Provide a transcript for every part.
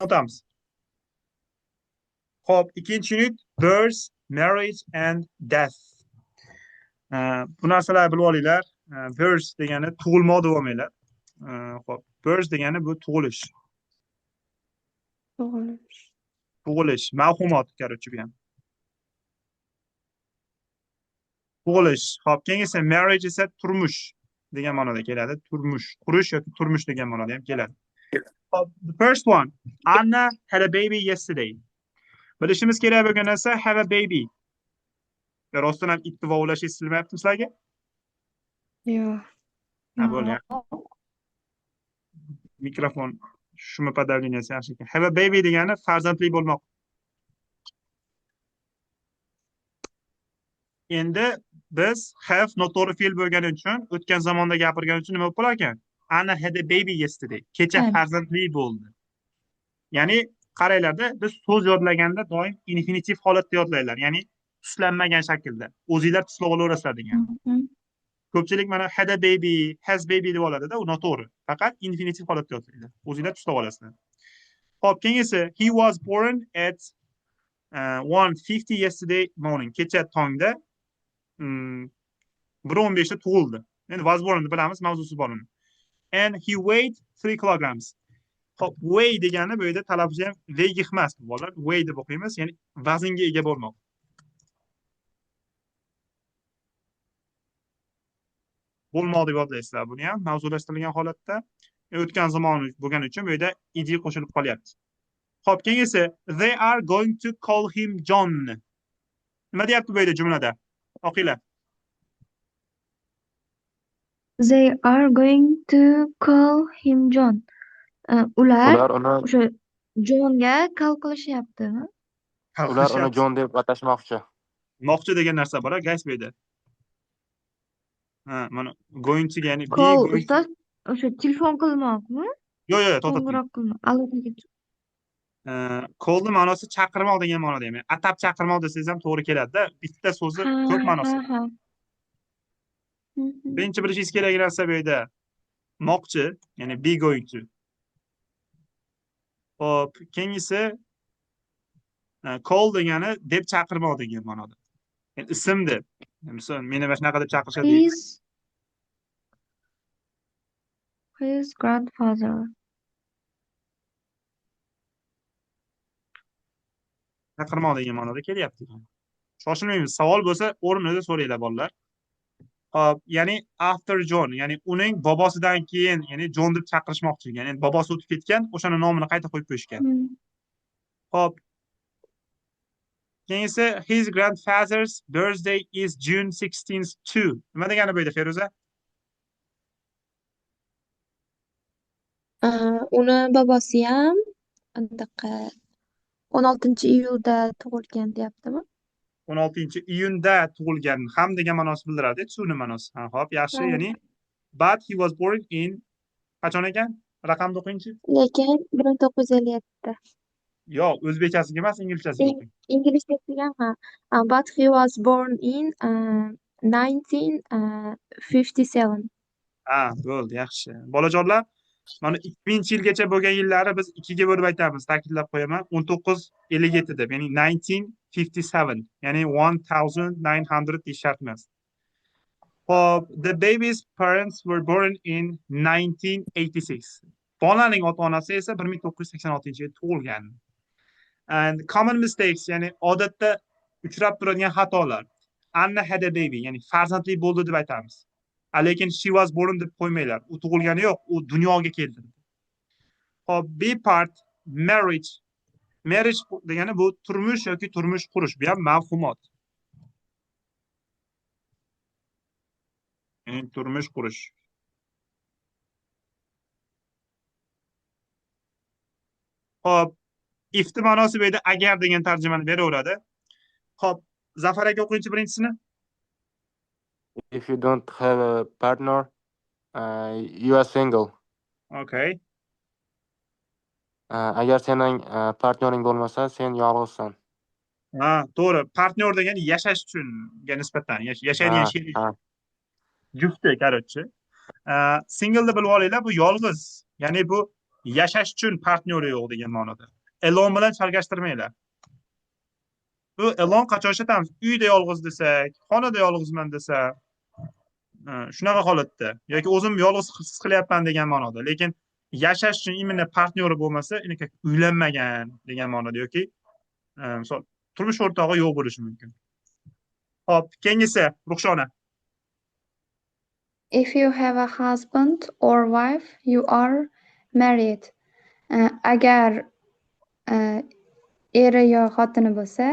O'tamiz. Xo'p, ikkinchi unit birth, marriage and death. Bu narsalarni bilib olinglar. Birth degani tug'ilmoq deb olmanglar. Xo'p, birth degani bu tug'ilish. Tug'ilish. Tug'ilish, mavhumot, короче, bu ham. Tug'ilish. Xo'p, keyingisi marriage esa turmush degan ma'noda keladi. Turmush, qurish yoki turmush degan ma'noda ham keladi. Xo'p, the first one, Anna had a baby yesterday. Bilishimiz kerak bo'lgan narsa have a baby. Rostdan ham itni vovlash eshitilmayaptimi sizlarga? Yo'q. Ha, bo'ldi. Mikrofon шумоподавления si yaxshi ekan. Have a baby degani farzandli bo'lmoq. Endi biz have noto'g'ri fe'l bo'lgani uchun, o'tgan zamonda gapirgani uchun nima bo'lib qolar ekan? Anna had a baby yesterday. Kecha farzandli bo'ldi. Ya'ni qaranglarda, biz so'z yodlaganda doim infinitiv holatda yodlaylar. Ya'ni tuslanmagan shaklda. O'zinglar tuslab olaverasizlar degan. Ko'pchilik mana had a baby, has baby deb oladida, u noto'g'ri. Faqat infinitiv holatda yodlaydi. O'zinglar tuslab olasizlar. Xo'p, keyingisi he was born at 1:50 yesterday morning. Kecha tongda 1:15 da tug'ildi. Endi was born bilamiz, mavzusi bor uni. And he weighed 3 kilograms. Xo'p, weigh degani bu yerda talaffuzi ham weigh emas bu bolalar. Weigh deb o'qiymiz, ya'ni vaznga ega bo'lmoq. Bo'lmoq deb yodlaysizlar buni ham mavzulashtirilgan holatda. O'tgan zamon bo'lgani uchun bu yerda ed qo'shilib qolyapti. Xo'p, keyingisi they are going to call him John. Nima deyapti bu yerda jumlada? O'qinglar. They are going to call him John. Ular Ular uni o'sha Johnga call qilishyaptimi? ular uni John deb atashmoqchi. Moqchi degan narsa bor, guys bu yerda. Ha, mana going to ya'ni be Call going to. Ustoz, o'sha telefon qilmoqmi? Yo'q, yo'q, to'xtating. Qo'ng'iroq qilmoq. Aloqaga Callni ma'nosi chaqirmoq degan ma'noda ham. Atab chaqirmoq desangiz ham to'g'ri keladi-da. Bitta so'zi ko'p ma'nosi. Birinchi bilishingiz kerak narsa bu yerda moqchi, ya'ni be going to. Xo'p, keyingisi call degani deb chaqirmoq degan ma'noda. Ya'ni ism deb. Misol meni mana shunaqa deb chaqirishadi. His grandfather. Chaqirmoq degan ma'noda kelyapti. Shoshilmaymiz. Savol bo'lsa o'rnida so'ranglar bolalar. Xo'p, ya'ni after John, ya'ni uning bobosidan keyin, ya'ni John deb chaqirishmoqchi ekan. Ya'ni bobosi o'tib ketgan, o'shani nomini qayta qo'yib qo'yishgan. Xo'p. Keyingisi his grandfather's birthday is June 16th too. Nima degani bu yerda Feruza? Uni bobosi ham anaqa 16-iyulda tug'ilgan deyaptimi? 16-iyunda tug'ilgan ham degan ma'nosi bildiradi, tuni ma'nosi. Ha, xo'p, yaxshi, ya'ni but he was born in qachon ekan? Raqamni o'qingchi. Lekin 1957. Yo'q, o'zbekchasiga emas, inglizchasiga o'qing. Inglizchasiga ha. But he was born in 1957. Ha, bo'ldi, yaxshi. Bolajonlar, mana 2000-yilgacha bo'lgan yillari biz ikkiga bo'lib aytamiz, ta'kidlab qo'yaman. 1957 deb, ya'ni 1957, ya'ni 1900 deyish shart emas. Xo'p, the baby's parents were born in 1986. Bolaning ota-onasi esa 1986-yilda tug'ilgan. And common mistakes, ya'ni odatda uchrab turadigan xatolar. Anna had a baby, ya'ni farzandli bo'ldi deb aytamiz. Lekin she was born deb qo'ymanglar. U tug'ilgani yo'q, u dunyoga keldi. Xo'p, B part marriage. Marriage degani bu turmush yoki turmush qurish. Bu ham mavhumot. Ya'ni turmush qurish. Xo'p, ifni ma'nosi bu yerda agar degan tarjimani beraveradi. Xo'p, Zafar aka o'qingchi birinchisini. If you don't have a partner, you are single. Okay. Agar sening partnering bo'lmasa, sen yolg'izsan. Ha, to'g'ri. Partnyor degani yashash uchunga nisbatan, yashaydigan sherik. Jufti, короче. Single deb bilib olinglar, bu yolg'iz. Ya'ni bu Yashash uchun partnyori yo'q degan ma'noda. Alone bilan chalgashtirmanglar. Bu alone qachon ishlatamiz? Uyda yolg'iz desak, xonada yolg'izman desa, shunaqa holatda yoki o'zim yolg'iz his qilyapman degan ma'noda. Lekin yashash uchun imенно partnyori bo'lmasa, uylanmagan degan ma'noda yoki misol turmush o'rtog'i yo'q bo'lishi mumkin. Xo'p, keyingisi Ruxshona. If you have a husband or wife, you are married. Agar eri yo xotini bo'lsa,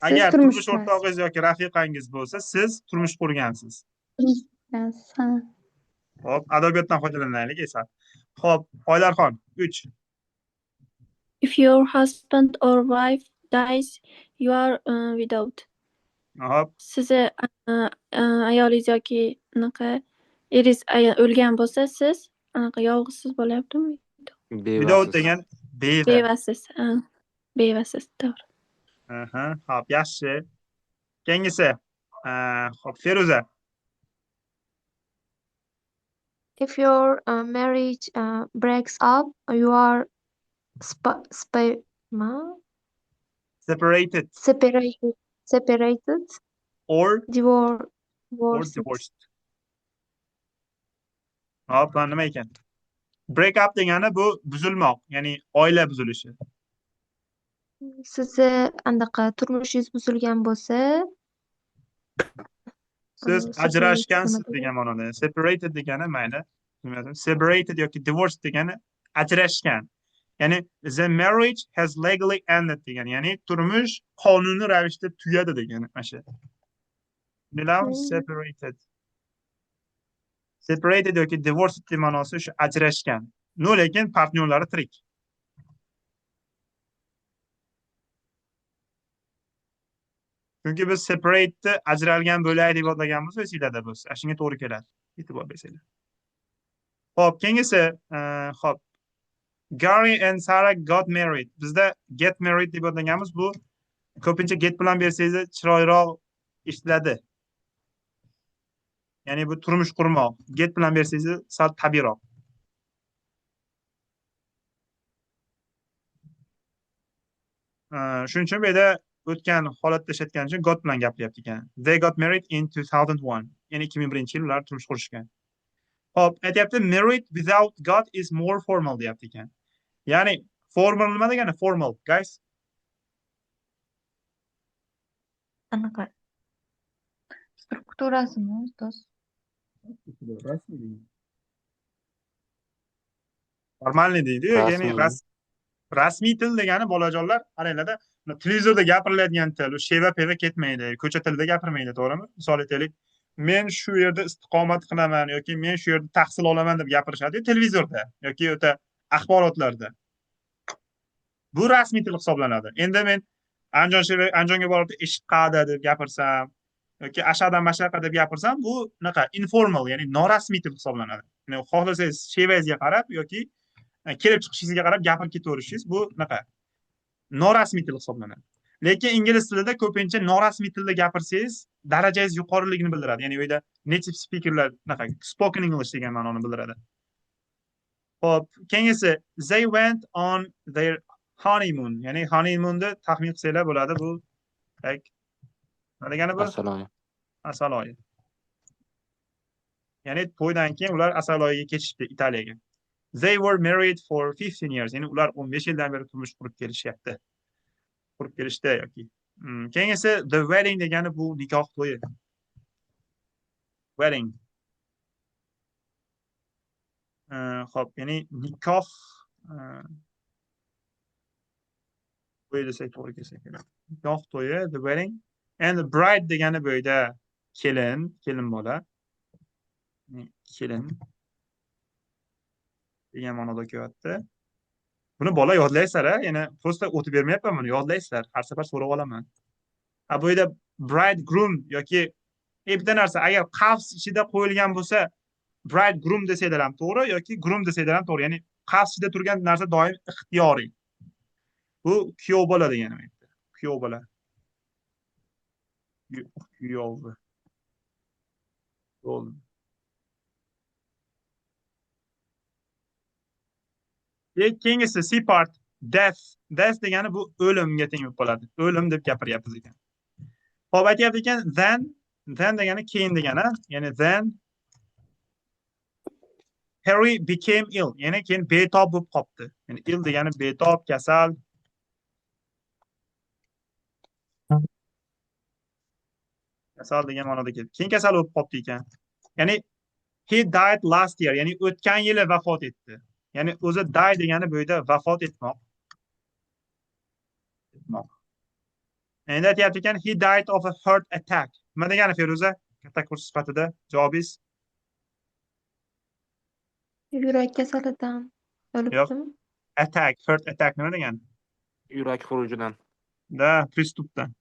agar turmush o'rtog'ingiz yoki rafiqangiz bo'lsa, siz turmush qurgansiz. Xo'p, adabiyotdan foydalanaylik esa. Xo'p, Oylarxon, 3. If your husband or wife dies, you are widowed. Xo'p. Sizni ayolingiz yoki anaqa eringiz o'lgan bo'lsa, siz anaqa yolg'izsiz bo'lyaptimi? Widowed degan beva. Bevasiz. Bevasiz, to'g'ri. Aha, xo'p, yaxshi. Keyingisi, xo'p, Feruza. If your marriage breaks up, you are separated. Separated. Or divorced. Divorced. Hop, nima ekan? Break up degani bu buzilmoq, ya'ni oila buzilishi. Sizni anaqa turmushingiz buzilgan bo'lsa, siz ajrashgansiz degan ma'noda. Separated degani mayli, separated yoki divorced degani ajrashgan. Ya'ni the marriage has legally ended degani, ya'ni turmush qonuniy ravishda tugadi degani mana shu. Separated. Separated yoki divorced ma'nosi shu ajrashgan. No, lekin partnyorlari tirik. Chunki biz separate'ni ajralgan bo'lak deb yodlaganmiz, esinglarda bo'lsa. Shunga to'g'ri keladi. E'tibor bersanglar. Xo'p, keyingisi, xo'p. Gary and Sarah got married. Bizda get married deb yodlaganmiz. Bu ko'pincha get bilan bersangiz chiroyliroq eshitiladi. Ya'ni bu turmush qurmoq. Get bilan bersangiz sal tabiiyroq. Shuning uchun bu yerda o'tgan holatda ishlatgan uchun got bilan gapiryapti ekan. They got married in 2001. Ya'ni 2001-yil ular turmush qurishgan. Xo'p, aytyapti married without God is more formal deyapti ekan. Ya'ni formal nima degani? Formal, guys. Anaqa strukturasimi, ustoz? Formalni deydi-yu, ya'ni rasmiy til degani bolajonlar, qaranglarda, televizorda gapiriladigan til, u sheva-peva ketmaydi, ko'cha tilida gapirmaydi, to'g'rimi? Misol aytaylik, men shu yerda istiqomat qilaman yoki men shu yerda tahsil olaman deb gapirishadi televizorda yoki o'ta axborotlarda. Bu rasmiy til hisoblanadi. Endi men Andijonga borib eshik qa'da deb gapirsam yoki ashadan mashaqa deb gapirsam, bu unaqa informal, ya'ni norasmiy til hisoblanadi. Ya'ni xohlasangiz shevangizga qarab yoki kelib chiqishingizga qarab gapirib ketaverishingiz, bu unaqa norasmiy til hisoblanadi. Lekin ingliz tilida ko'pincha norasmiy tilda gapirsangiz darajangiz yuqoriligini bildiradi. Ya'ni u yerda native speakerlar unaqa spoken English degan ma'noni bildiradi. Xo'p, keyingisi they went on their honeymoon. Ya'ni honeymoonda taxmin qilsanglar bo'ladi, bu like nima degani bu? Asal oyi. Asal oyi. Ya'ni to'ydan keyin ular asal oyiga ketishdi Italiyaga. They were married for 15 years. Ya'ni ular 15 yildan beri turmush qurib kelishyapti. Qurib kelishdi yoki. Keyingisi the wedding degani bu nikoh to'yi. Wedding. Xo'p, ya'ni nikoh to'yi desak to'g'ri kelsa kerak. Nikoh to'yi, the wedding. And the bride degani bu yerda kelin, kelin bola. Kelin degan ma'noda kelyapti. Buni bola yodlaysizlar, ha? Yana prosta o'tib bermayapman buni, yodlaysizlar. Har safar so'rab olaman. Ha, bu yerda bridegroom yoki bitta narsa, agar qavs ichida qo'yilgan bo'lsa, bridegroom desanglar ham to'g'ri yoki groom desanglar ham to'g'ri. Ya'ni qavs ichida turgan narsa doim ixtiyoriy. Bu kuyov bola degani bu yerda. Kuyov bola. Kuyov. Bo'ldi. Keyingisi C part, death. Death degani bu o'limga teng bo'lib qoladi. O'lim deb gapiryapmiz ekan. Xo'p, aytyapti ekan then, then degani keyin degani, ya'ni then Harry became ill, ya'ni keyin betob bo'lib qolibdi. Ya'ni ill degani betob, kasal. Kasal degan ma'noda keldi. Keyin kasal bo'lib qolibdi ekan. Ya'ni he died last year, ya'ni o'tgan yili vafot etdi. Ya'ni o'zi die degani bu yerda vafot etmoq. Etmoq. Endi aytyapti ekan he died of a heart attack. Nima degani Feruza? Katta kurs sifatida javobingiz? Yurak kasalidan o'libdimi? Attack, heart attack nima degani? Yurak xurujidan. Da, pриступdan.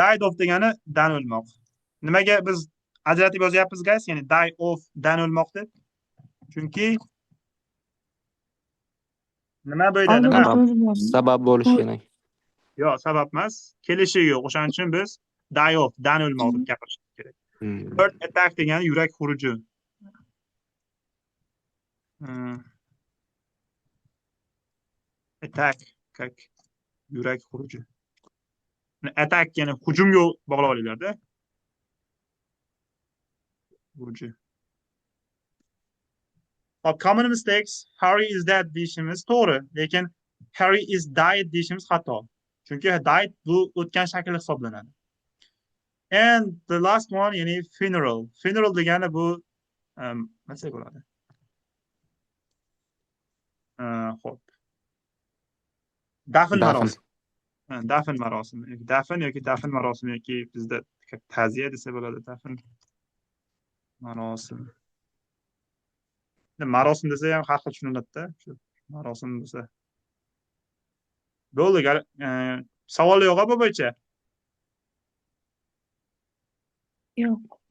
Died of degani dan o'lmoq. Nimaga biz ajratib yozyapmiz guys? Ya'ni die of dan o'lmoq deb. Chunki nima bu yerda? Oldida Nima? so'z bormi? Sabab bo'lishi kerak. Yo'q, sabab emas. Kelishi yo'q. O'shaning uchun biz die of dan o'lmoq deb gapirishimiz kerak. Heart attack degani yurak xuruji. Attack как yurak xuruji. Attack ya'ni hujumga bog'lab olinglar-da. Xuruji. Hop, common mistakes, Harry is dead deyishimiz to'g'ri, lekin Harry is died deyishimiz xato. Chunki died bu o'tgan shakl hisoblanadi. And the last one, ya'ni funeral. Funeral degani bu nima desak bo'ladi? Xo'p. Dafn Dafn. marosimi. Dafn marosimi. Dafn yoki dafn marosimi yoki bizda ta'ziya desa bo'ladi, dafn marosimi. Marosim desa ham har xil tushuniladida. Shu marosim bo'lsa. Bo'ldi, savol yo'q bu bo'yicha? Yo'q.